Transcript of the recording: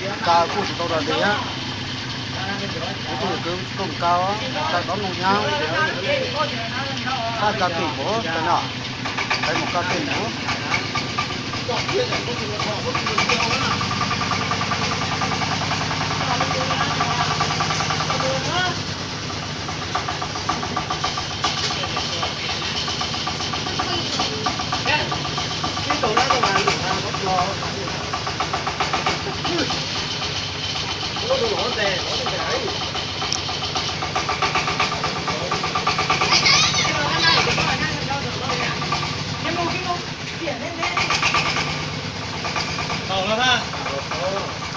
Ka kuj tsis tau dag li, kuv tus yawm kwv tsis tau mus ka, ka tov nug nyab, hab ka tim npaum cas no, peb mus ka tim npaum. Tau lawm hab.